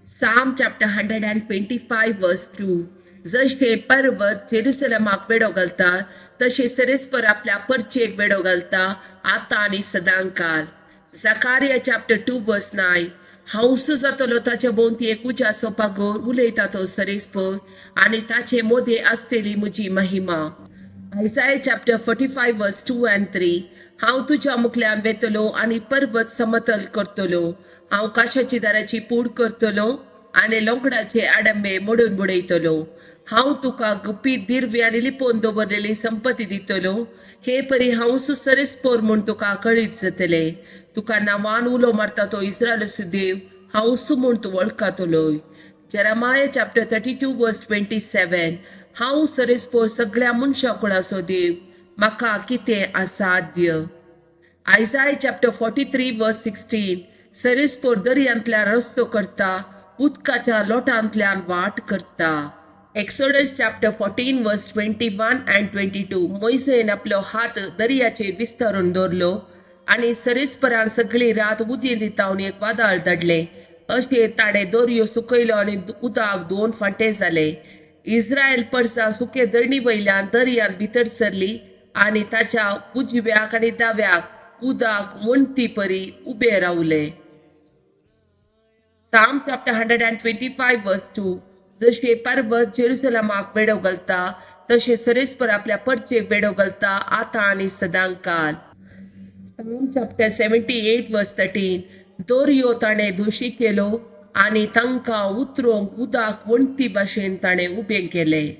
Psalm chapter 125 verse 2. जशे पर्वत जेरुसलमाक वेडो घालता, तशें सरेस्पर आपल्या परचेक वेडो घालता, आतां आनी सदांकाल. Zechariah chapter 2 verse 9. हांव जातलो ताच्या भोंवती एक उज्याचो पागोर, उलयता तो सरेस्पर, आनी ताचे मोदे आसतली म्हजी महिमा. Isaiah chapter 45 verse 2 and 3. हांव तुज्या मुखल्यान वेतलो आनी पर्वत समतल करतलो. हांव काशाची दाराची पूड करतलो आनी लोकडाचे आडंबे मोडून बुडयतलो. हांव तुका गुपीत दिर्वी आनी लिपोवन दवरलेली संपत्ती दितलो. हे परी हांव सरेस्पोर म्हूण तुका कळीत जातले. तुका नांवान उलो मारता तो इस्रायलाचो देव हांव म्हूण तूं वळखतलोय. Jeremiah chapter 32 verse 27. हांव सरेस्पोर सगळ्या मनशा कुळाचो देव, म्हाका कितें असाध्य? Isaiah chapter 43 verse 16. सरेस्पोर दर्यांतल्यान रस्तो करता, उदकाच्या लोटांतल्यान वाट करता. Exodus chapter 14 verse 21 and 22. मोयसेन आपलो हात दर्याचेर विस्तारून दवरलो आनी सरेस्परान सगळी रात उदयेंत तावन एक वादळ धाडलें. अशें ताणें दर्यो सुकयलो आनी उदक दोन फांटे जाले. इस्रायल परसा सुके दणी वयल्यान दर्यांत भितर सरली आनी ताच्या उजव्याक आनी दाव्याक उदक वण्टी परी उबे रावले. Psalm chapter 125 verse 2. जशे पर्वत जेरुसलमाक वेडो घालता, तशे सरेस्पर आपल्या परचेक वेडो घालता, आतां आनी सदांकाल. Psalm chapter 78 verse 13. दर्यो ताणें दोशी केलो आनी तांकां उतरोंक उदक वण्टी भाशेन ताणें उबें केलें.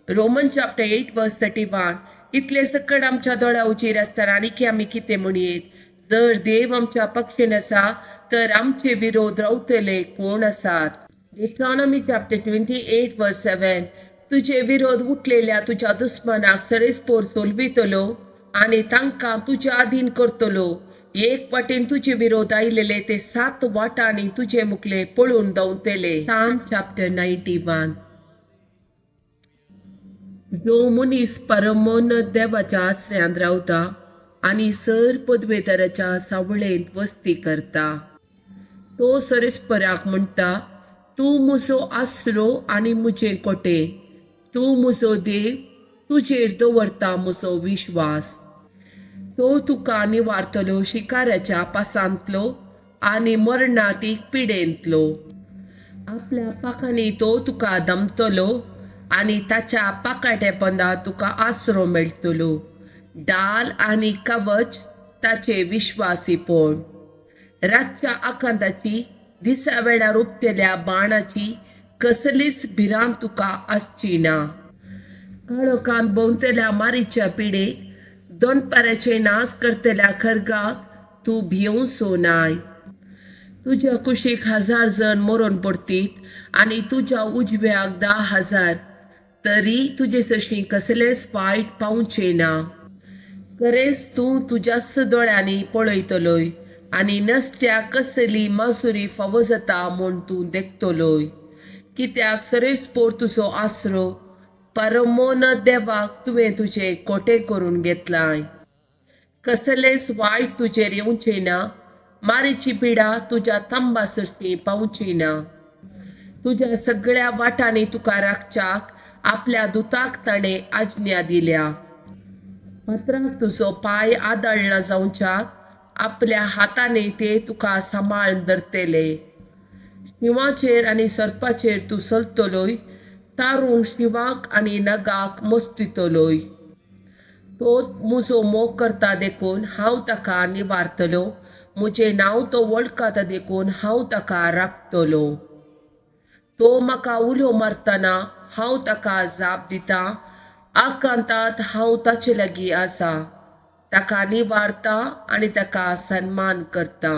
Roman chapter 8 verse 31. इतले सकट आमच्या दोळ्या उचेर आसतना आनी आमी कितें म्हणयेत? जर देव आमच्या पक्षेन आसा, तर आमचे विरोध रावतले कोण आसात? Deuteronomy chapter 28 verse 7. तुजे विरोध उठलेल्या तुज्या दुस्मनाक सरेस्पोर सोलवितलो आनी तांकां तुज्या अधीन करतलो. एक वाटेन तुजे विरोध आयलेले ते सात वाटांनी तुजे मुखले पळून धांवतले. Psalm chapter 91. जो मनीस परमोन देवाच्या आसऱ्यांत रावता आनी सर पदवेदाराच्या सावळेंत वस्ती करता, तो सरेस्पराक म्हणटा, तूं म्हजो आसरो आनी म्हजें कोटे, तूं म्हजो देव, तुजेर दवरता म्हजो विश्वास. तो तुका निवारतलो शिकाराच्या पासांतलो आनी मरणातीक पिडेंतलो. आपल्या पाखांनी तो तुका दमतलो आनी ताच्या पाकाट्या पोंदा तुका आसरो मेळटलो. डाल आनी कवच ताचे विश्वासीपण. रातच्या आकांताची, दिसा वेळार उपतेल्या बाणाची कसलीच भिरांत तुका आसची ना. काळोखांत भोंवतल्या मारीच्या पिडेक, दोनपाराचे नाश करतल्या खर्गाक तूं भियोवचो नाय. तुज्या कुशीक 1000 जण मरून पडतीत आनी तुज्या उजव्याक 10,000, तरी तुजे सरशीं कसलेंच वायट पावचें ना. खरेंच तूं तुज्याच दोळ्यांनी पळयतलोय आनी नसत्याक कसली मासुरी फावो जाता म्हूण तूं देखतलोय. कित्याक सरेस्पोर तुजो आसरो, परमोन देवाक तुवें तुजें कोटें करून घेतलाय. कसलेंच वायट तुजेर येवचें ना, मारीची पिडा तुज्या तंबा सरशीं पावची ना. तुज्या सगळ्या वाटांनी तुका राखच्याक आपल्या दुताक ताणें आज्ञा दिल्या. पत्राक तुजो पांय आदळना जावच्याक आपल्या हातांनी ते तुका सांबाळून धरतले. शिंवाचेर आनी सर्पाचेर तूं चलतलोय, तारूंक शिंवाक आनी नगाक मस्तितलोय. तो म्हजो मोग करता देखून हांव ताका निवारतलो, म्हजें नांव तो वळखता देखून हांव ताका राखतलो. तो म्हाका उलो मारतना हांव ताका जाप दितां. आकांतांत हांव ताचे लागीं आसा, ताका निवारता आनी ताका सन्मान करता.